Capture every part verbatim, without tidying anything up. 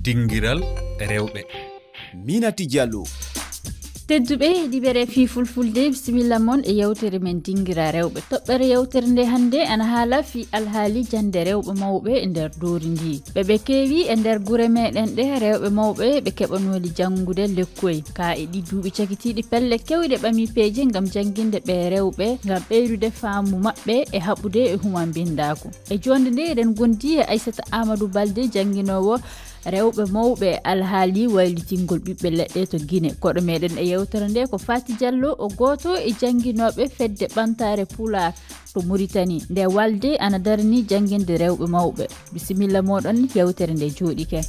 Dingiral rewɓe. Minati Diallo. Tedduɓe heɗiɓere fii fulfulde, bisimilla mon e yewtere men Dingira Rewɓe. Toɓɓere yewtere nde hannde ana haala fii alhaali jannde rewɓe mawɓe e nder doori ndi. Ɓe ɓe keewi e nder gure meɗen ɗe, rewɓe mawɓe ɓe keɓanooli janngude lekkoy. Ka e ɗi duuɓi cakitiiɗi, pelle kewɗe ɓami peeje ngam jannginde ɓe rewɓe, ngam ɓeydude faamu maɓɓe e haɓude e huma mbinndaaku. E joonde nde, eɗen gondi e Aissata Amadou Balde, jannginoowo rewɓe mawɓe alhaali waylitingol ɓiɓɓe leɗɗe to Gine. Koɗo meɗen e yewtere nde ko Fati Diallo, o gooto e jannginooɓe fedde ɓamtaare Pulaar to Muritani, nde walde ana darani jannginde rewɓe mawɓe. Bisimilla moɗon, yewtere nde jooɗike.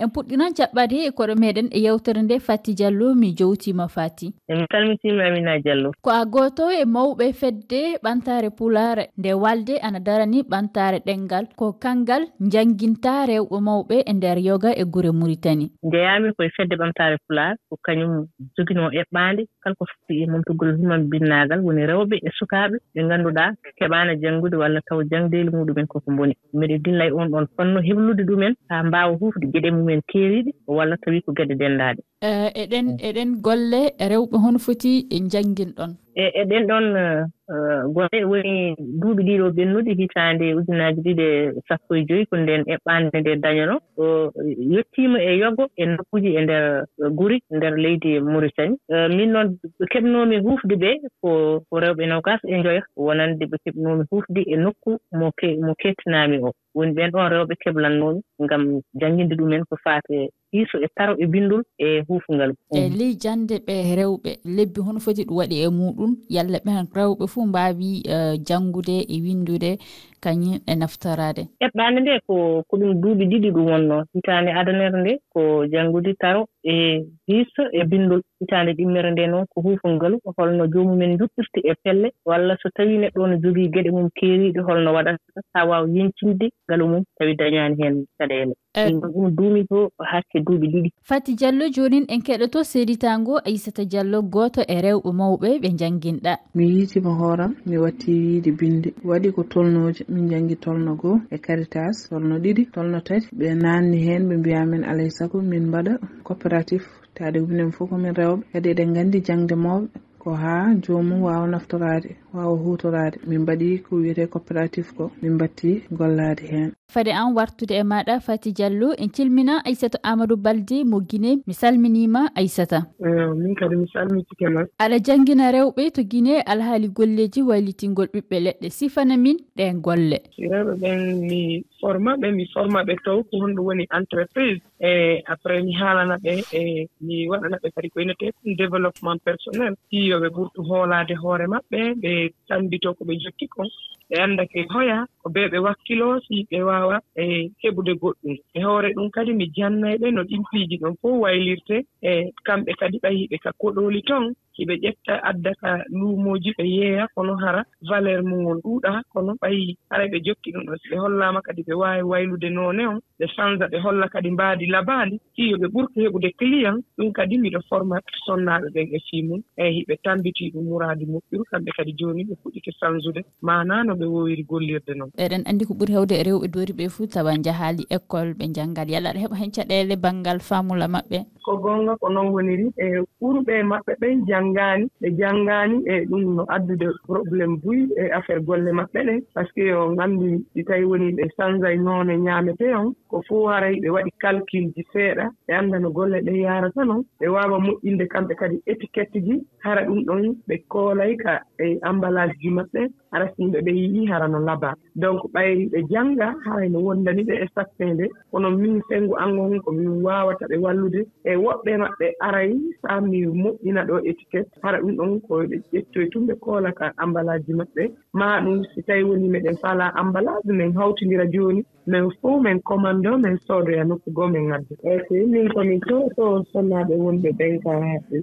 En puɗɗinan jaɓɓade e koɗo meɗen e yewtere nde, Fati Diallo, mi jowtima Fati. En calmitima Amina Diallo. Ko a gooto e mawɓe fedde ɓamtaare Pulaar, nde walde ana darani ɓamtaare ɗemngal, ko kanngal jannginta rewɓe mawɓe e nder yoga e gure Muritani. Njeyaami ko e fedde ɓamtaare Pulaar, ko kañum joginoo eɓɓaande kala ko foti e momtugol huma mbinnaagal, woni rewɓe e sukaaɓe ɓe ngannduɗaa keɓaana janngude walla taw jaŋdeeli muɗumen koko mboni. Miɗo dilla e on ɗon fannu heblude ɗumen haa mbaawa huufde geɗe mumen keeriiɗe walla tawi ko geɗe denndaaɗe. Eh, eɗen, eɗen golle rewɓe hono foti e njannginɗon? E, e ɗen ɗon, eh, eh, golle woni duuɓi ɗiɗo ɓennuɗi hitaande ujunaaji ɗiɗi e sappo e joy ko nden eɓɓaande nde dañono. O yettiima e yogo e nokkuuji e nder guri, nder leydi Mauritanie. Eh, min noon keɓnoomi huufde ɓe ko, ko rewɓe nogas e njoyo wonande ɓe keɓnoomi huufde e nokku mo ke-, mo kettinaami o. Woni ɓen ɗon rewɓe keblannoomi ngam jannginde ɗumen ko faati e hiiso e taro e binndol e huufungal. E ley jannde ɓe rewɓe, lebbi hono foti ɗum waɗi e muɗum, yalla ɓen rewɓe fof mbaawi, eh, janngude e winndude kañum e naftoraade? Eɓɓaande nde ko, ko ɗum duuɓi ɗiɗi ɗum wonnoo. Hitaande adanere nde ko janngude taro e hiiso e binndol. Hitaande ɗimmere nde noon ko huufungalu, holno joomumen njuɓɓirti e pelle, walla so tawii neɗɗo no jogii geɗe mum keeriiɗe, holno waɗata haa waawa yeñcinde ngalu mum, tawi dañaani heen caɗeele. Eh. Ɗum ɗum duumi ko hakke duuɓi ɗiɗi. Fati Diallo, joonin en keɗoto seeditaango Aissata Diallo, gooto e rewɓe mawɓe ɓe njannginɗa. Mi yiiti mo hooram, mi watti yiide binde. Waɗi ko tolnooji, min njanngi tolno goo e Caritas, tolno ɗiɗi, tolno tati. Ɓe naanni heen, ɓe mbiya min alay sago min mbaɗa coopérative, taade minen fof ko min rewɓe. Kadi eɗen nganndi jaŋde mawɓe ko haa joomum waawa naftoraade, waawa huutoraade. Min mbaɗi ko wiyetee coopérative ko, min mbatti gollaade heen. Fade an wartude e maɗa, Fati Diallo, en cilmina Aissata Amadou Balde mo Guinée. Mi salminiima, Aissata. Eh, min kadi mi salmitike ma. Aɗa janngina rewɓe to Guinée alhaali golleeji waylitingol ɓiɓɓe leɗɗe. Sifana min ɗeen golle. Si rewɓe ɓen mi forma ɓe, mi forma ɓe taw ko honɗum woni entreprise. E après mi haalana ɓe, e mi waɗana ɓe kadi ko innetee ɗum développement personnel. Fii yo ɓe ɓurtu hoolaade hoore maɓɓe, ɓe tammbito ko ɓe jokki kon. Ɓe annda ke hoya, ko ɓe ɓe wakkiloo, si ɓe waawa, e, heɓude goɗɗum. E hoore ɗum kadi, mi jannay ɓe no ɗin piiji ɗon fof waylirtee, e kamɓe kadi ɓay hiɓe ka koɗooli ton, hiɓe ƴetta adda ka luumooji ɓe yeeya, kono hara valeur mum on ɗuuɗaa, kono ɓay haray ɓe jokki ɗum ɗon. Si ɓe hollaama kadi ɓe waawi waylude noone on, ɓe sanza, ɓe holla kadi mbaadi labaandi, fii yo ɓe ɓurtu heɓude client. Ɗum kadi miɗo forma sonnaaɓe ɓen e fii mum, e hiɓe tambitii ɗum muraadi moƴƴuru, kamɓe kadi jooni ɓe fuɗɗike sanzude, maanaa no ɓe woowiri gollirde non. Eɗen anndi ko ɓuri heewde e rewɓe doori ɓe fuu tawa njahaali école, ɓe njanngaali. Yalla aɗa heɓa heen caɗeele banngal faamula maɓɓe? Ko goonga, ko non woniri. E ɓurɓe maɓɓe ɓen janngaani, ɓe janngaani, e ɗum no addude problème buy e affaire golle maɓɓe ɗen, parce que on anndi si tawi woni ɓe sanzay noone ñaametee on, ko fof haray ɓe waɗi calcul ji seeɗa, ɓe annda no golle ɗen yaarata non, ɓe waawa moƴƴinde kamɓe kadi étiquette ji, hara ɗum ɗon ɓe koolay ka e emballage ji maɓɓe, hara sinɓe ɓe yi'i hara no labaa. Donc ɓay ɓe jannga, haray no wondani ɓe e satteende, kono min senngo an on ko min waawata ɓe wallude. E woɓɓe maɓɓe aray, so mi moƴƴina ɗo étiquette, hara ɗum ɗon ko ɓe ƴettoy tun ɓe koola ka emballage ji maɓɓe. Maa ɗum si tawi woni meɗen faalaa emballage, men hawtindira jooni, men fof men commande o, men soodoya nokku goo, men ngadda. Ok, min ko min to, to sonnaaɓe wonɓe ɓen ka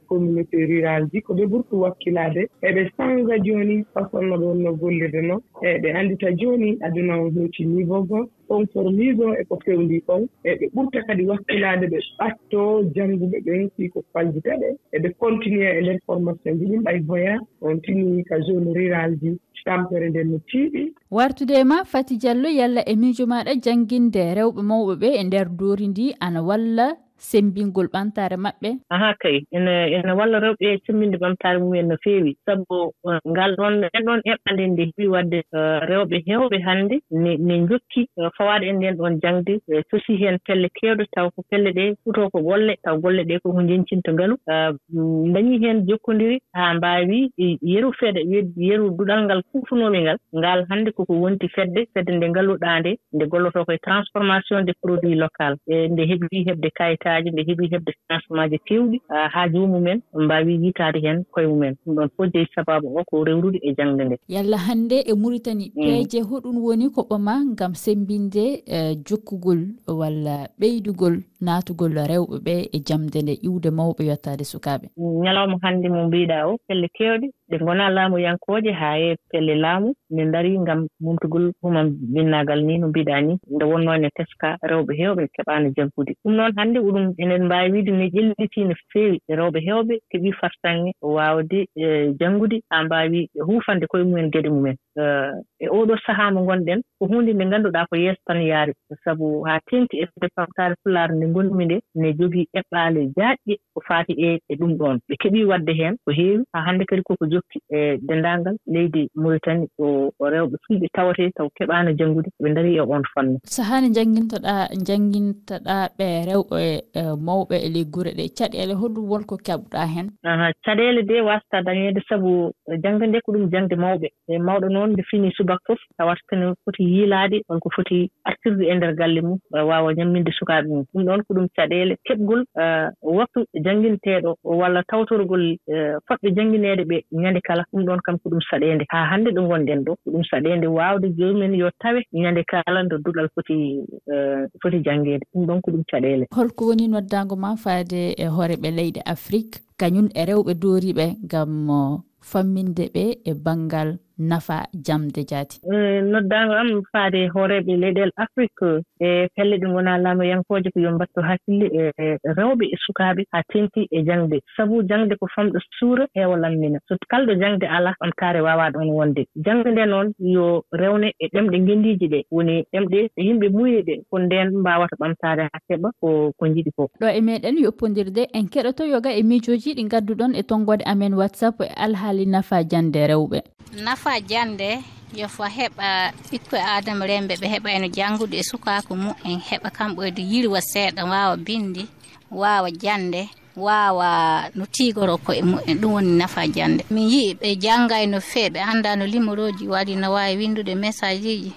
communauté rurale ji, ko ɓe ɓurtu wakkilaade. Eɓe sanza jooni façon no ɓe wonno gollirde non. E ɓe anndita jooni aduna on hewti niveau goo, conformisme e ko fewndi kon. E ɓe ɓurta kadi wakkilaade ɓe ɓatto jannguɓe ɓen fii ko fallita ɓe. Eɓe continue e nder formation ji ɗin ɓay voya on tini ka zone rurale ji. Tampere nden no tiiɗi. Wartude e ma, Fati Diallo, yalla e miijo maaɗa, jannginde rewɓe mawɓe ɓe e nder doori ndi ana walla semmbingol ɓamtaare maɓɓe? Aha kay, ene, ene walla rewɓe e semmbinde ɓamtaare mumen no feewi, sabu, eh, ngal ɗoon, nden ɗoon eɓɓande nde heewi waɗde, eh, rewɓe heewɓe hannde ne, ne njokki, eh, fawaade e nden ɗoon jaŋde, eh, cosi heen pelle keewɗe, taw ko pelle ɗe futo ko golle, taw golle ɗe ko ko njencinta ngalu, eh, mm, ndañi heen jokkondiri haa mbaawi, eh, yeru feede, yeru duɗal ngal kuufunoomi ngal, ngal hannde koko wonti fedde, fedde nde ngalu ɗaande, nde gollotoo ko e transformation des produits locaux, e nde heɓi heɓde kayitaaji, nde heɓi heɓde financement ji keewɗi, ah, haa joomum en mbaawi yiytaade heen koye mum en. Ɗum ɗoon fof jeyi sabaabu o ko rewrude e jaŋde nde. Yalla hannde e Mauritanie, Mm. peeje hoɗum woni ko ɓama ngam semmbinde, eh, jokkugol walla ɓeydugol naatugol rewɓe ɓe e jaŋde nde, iwde mawɓe yottaade sukaaɓe? Ñalawma hannde mo mbiɗa o, pelle keewɗe ɗe ngonaa laamuyankooje haa e pelle laamu ne ndarii ngam mumtugol human binnaagal ni no mbiɗa ni, nde wonnoo ene teska rewɓe heewɓe keɓaano janngude. Ɗum noon hannde oɗum enen mbaawi wiide ne ƴellitii no feewi rewɓe heewɓe keɓii fartaŋŋe waawde, eh, janngude haa mbaawi huufande koye mumen geɗe mumen. Eh, e oɗo sahaa mo ngonɗen, ko huunde nde ngannduɗaa ko yeeso tan yaari, sabu haa teeŋti e nder ɓamtaare Pulaar nde ngonmi nde, ne jogii eɓɓaale jaajɗe ko faati e, e ɗum ɗoon. Ɓe keɓii waɗde heen ko heewi, haa hannde kadi koko jokki e denndaangal leydi Mauritanie, o, o rewɓe fulɓe tawatee taw keɓaano janngude, ɓe ndarii e oon fannu. Sahaa nde njanngintoɗaa, njanngintoɗaa ɓe rewɓe, e, mawɓe e ley gure ɗe, caɗeele hoɗum won ko keɓɗaa heen? Aha, caɗeele de waasata dañeede, sabu jaŋde nde ko ɗum jaŋde mawɓe. E mawɗo noon, nde fini subaka fof, tawata ko no foti yiilaade, holko foti artirde e nder galle mum, waawa ñamminde sukaaɓe mum. Ɗum ɗoon ko ɗum caɗeele. Keɓgol, eh, waktu jannginteeɗo walla tawtorgol, eh, fotɓe janngineede ɓe ñande kala, ɗum ɗoon kam ko ɗum saɗeende. Haa hannde ɗo ngonɗen ɗo, ko ɗum saɗeende waawde joomum en yo tawe ñande kala nde duɗal foti, eh, foti janngeede. Ɗum ɗoon ko ɗum caɗeele. Holko woni noddaango ma faade e hooreeɓe leyɗe Afrik, kañum e rewɓe dooriiɓe ngam, oh, famminde ɓe e banngal nafa jaŋde jaati? Eh, noddaango am faade e hooreeɓe leyɗeele Afrik e pelle ɗe ngonaa laamuyankooje ko yo mbattu hakkille e, e rewɓe e sukaaɓe haa teeŋti e jaŋde. Sabu jaŋde ko famɗo suura, heewa lammina. So kalɗo jaŋde alaa, ɓamtaare waawaa ɗoon wonde. Jaŋde nde noon yo rewne e ɗemɗe ngenndiiji ɗe, woni ɗemɗe ɗe yimɓe muuyɗe ɗe, ko ndeen mbaawata ɓamtaade haa keɓa ko, ko njiɗi ko. Ɗo e meɗen yoppondirde, en keɗoto yoga e miijooji ɗi ngadduɗon e tonngoode amen WhatsApp e alhaali nafa jaŋde rewɓe. Nafa jaŋde yo fo heɓa ɓikkoy aadama rewɓe ɓe heɓa eno janngude e sukaaku mumen, heɓa kamɓe ɓe yirwa seeɗa, waawa binndi, waawa jaŋde, waawa no tiigoro koye mumen. Ɗum woni nafa jaŋde. Min yi'i ɓe janngay no feewi, ɓe annda no limorooji waɗi, no waawi winndude message ji.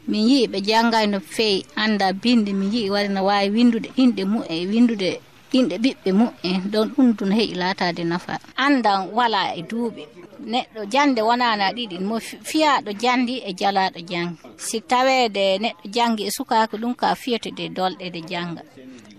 Min yi'i ɓe janngay no feewi, annda binndi. Min yi'i waɗi no waawi winndude inɗe mumen, winndude inɗe ɓiɓɓe mumen. Ɗon ɗum ɗum heƴi laataade nafa. Anndan walaa e duuɓi. Neɗɗo jaŋde wonaana ɗiɗi, mo fi-, fiyaaɗo jaŋdi e jalaaɗo jaŋdi. Si taweede neɗɗo jaŋgi e sukaaku ɗum ka fiyete de dolɗe de jannga.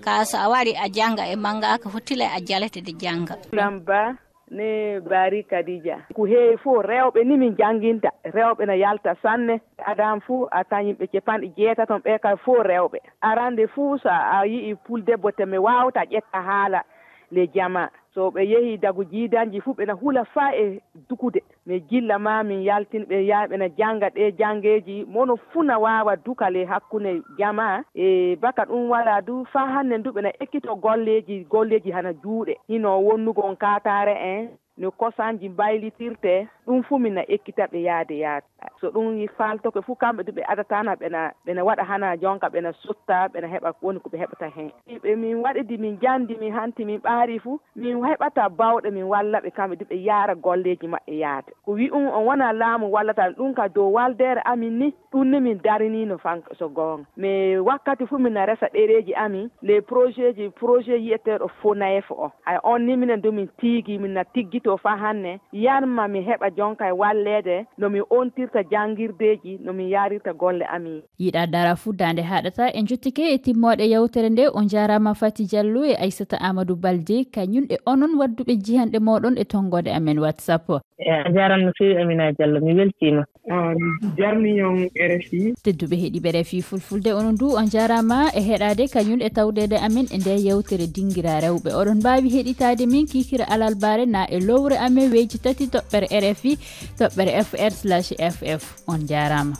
Ka so a wari a jannga e mannga ka fotile a jalete de jannga. Samba ne Bari Kadija. Ko heewi fof rewɓe ni min jannginta. Rewɓe na yalta sanne. Adam fof a tan yimɓe capanɗe jeetato ɓe kay fof rewɓe. Arande fof so a yi'i pul debbo te mi waawta ƴetta haala le jama. So ɓe yehi dagu jiidanji fof ɓe na hula faa e dukude. Mi jilla ma min yaltin ɓe yaa ɓe na jannga ɗe janngeeji mono fuu na waawa dukale hakkunde jama e baka ɗum wala du faa hannde du ɓe na ekkito golleeji, golleeji hana juuɗe. Hino wonnugo on kaataare en. No kosanji mbaylitirte, ɗum fuu mina ekkita ɓe yaade yaade. So ɗum yi-, faaltoke fuu, kamɓe du ɓe adatana, ɓena, ɓena waɗa hana jonka, ɓena sotta, ɓena heɓa ko woni ko ɓe heɓata heen. Ɓe min waɗidi, min jandi, min hanti, min ɓaari fuu, min heɓata bawɗe, min walla ɓe kamɓe du ɓe yaara golleeji maɓɓe yaade. Ko wi'un on wona laamu wallata ɗum ka dow waldeere amin ni, ɗum ni min darinino fanka so goonga. Mais wakkati fuu mina resa ɗereeji amin, les projet ji, projet yi'eteeɗo Fonaf o. Hay on ni minen du min tiigi, mina tiggito faa hanne, yanma mi heɓa jonka e walleede no mi ontirta janngirdeeji, no mi yaarirta golle amin. Yiɗa dara fuu daande haɗata. En jottike e timmooɗe yewtere nde. On jaaraama Fati Diallo e Aissata Amadou Balde, kañum e onon wadduɓe jihanɗe mooɗon e tonngoode amen WhatsApp. E, a jaaraama no feewi, Amina Diallo. Mi weltiima. On jarni on R F I. Tedduɓe heɗiiɓe R F I Fulfulde, onon du on jaaraama e heɗaade kañum e tawdeede amen e nde yewtere Dingira Rewɓe. Oɗon mbaawi heɗitaade min kiikira alarbaare na e lowre amen weji tati toɓɓere R F I, toɓɓere F R slash F F. On njaaraama.